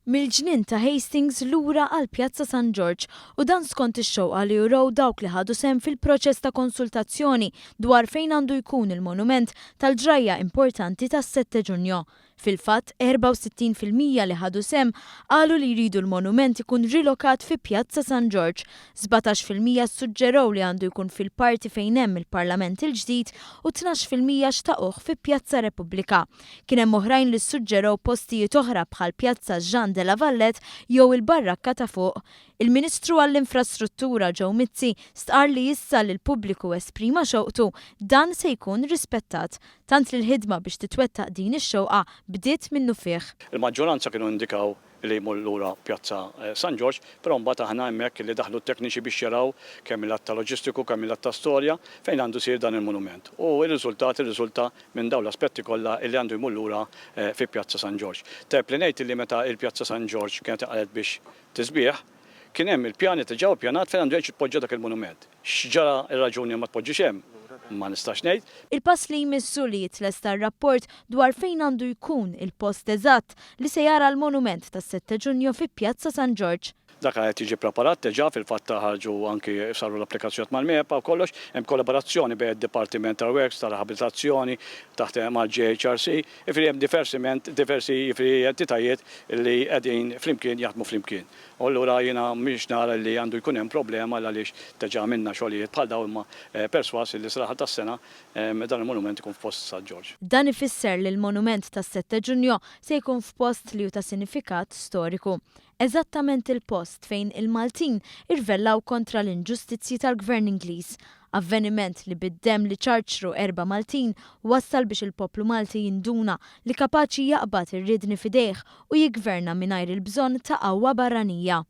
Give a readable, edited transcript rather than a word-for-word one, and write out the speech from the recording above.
Mill-ġnien ta' Hastings lura għal Pjazza San Ġorġ u dan skont ix-xewqa li urew dawk li ħadu sehem fil-proċess ta' konsultazzjoni dwar fejn għandu jkun il-monument tal-ġrajja importanti tas-Sette Giugno. Fil-fatt, 64% li ħadu sehem qalu li jridu l-monument ikun rilokat fi Pjazza San Ġorġ. 17% ssuġġerew li għandu jkun fil-parti fejn hemm il-Parlament il-ġdid u 12% xtaquh fi Pjazza Repubblika. Kien hemm oħrajn li ssuġġerew postijiet oħra bħal Pjazza Jean de la Valette jew il-Barrakka ta' Fuq. Il-Ministru għall-Infrastruttura Joe Mizzi stqarr li issa li l-pubbliku esprima xewqtu, dan se jkun rispettat. Tant li l-ħidma biex titwettaq din ix-xewqa bdiet minnufih. Il-maġġoranza kienu indikaw li jmur lura Pjazza San Ġorġ, però mbagħad aħna hemmhekk li daħlu t-tekniċi biex jaraw kemm mil-lat ta' loġistiku, kemm mil-lat ta' storja, fejn għandu jsir dan il-monument. U r-riżultat irriżulta minn dawn l-aspetti kollha li għandu jmur lura fi Pjazza San Ġorġ. Tajjeb li ngħid li meta l-Pjazza San Ġorġ kienet inqalgħet biex tisbieħ, kien hemm il-pjani diġà u ppjanat fejn għandu jerġa' jitpoġġa dak il-monument. X'ġara r-raġuni li ma tpoġġiex hemm, ma nistax ngħid. Il-pass li jmiss hu li jitlesta r-rapport dwar fejn għandu jkun il-post eżatt li se jara l-monument tas-Sette Ġunju fi Pjazza San Ġorġ. Dak qed jiġi ppreparat diġà, fil-fatt ħarġu anki saru l-applikazzjonijiet mal-MEPA u kollox. Hemm kollaborazzjoni bejn id-Dipartiment tal-Works, tar-Riabilitazzjoni, taħt mal-JHRC. Jifieri hemm diversiment, diversi jifieri entitajiet li qegħdin flimkien jaħdmu flimkien. U allura jiena m'iniex nara li għandu jkun hemm problema l-għaliex diġà għamilna xogħlijiet bħal dawn imma persważ li sal-aħħar tas-sena dan il-monument ikun f'post San Ġorġ. Dan ifisser li l-monument tas-Sette Ġunju se jkun f'post li hu ta' sinifikat storiku. Eżattament il-post fejn il-Maltin irvellaw kontra l-inġustizzji tal-Gvern Ingliż. Avveniment li bid-demm li ċarċru erba' Maltin wassal biex il-poplu Malti jinduna li kapaċi jaqbad ir-riedni f'idejh u jiggverna mingħajr il-bżonn ta' qawwa barranija.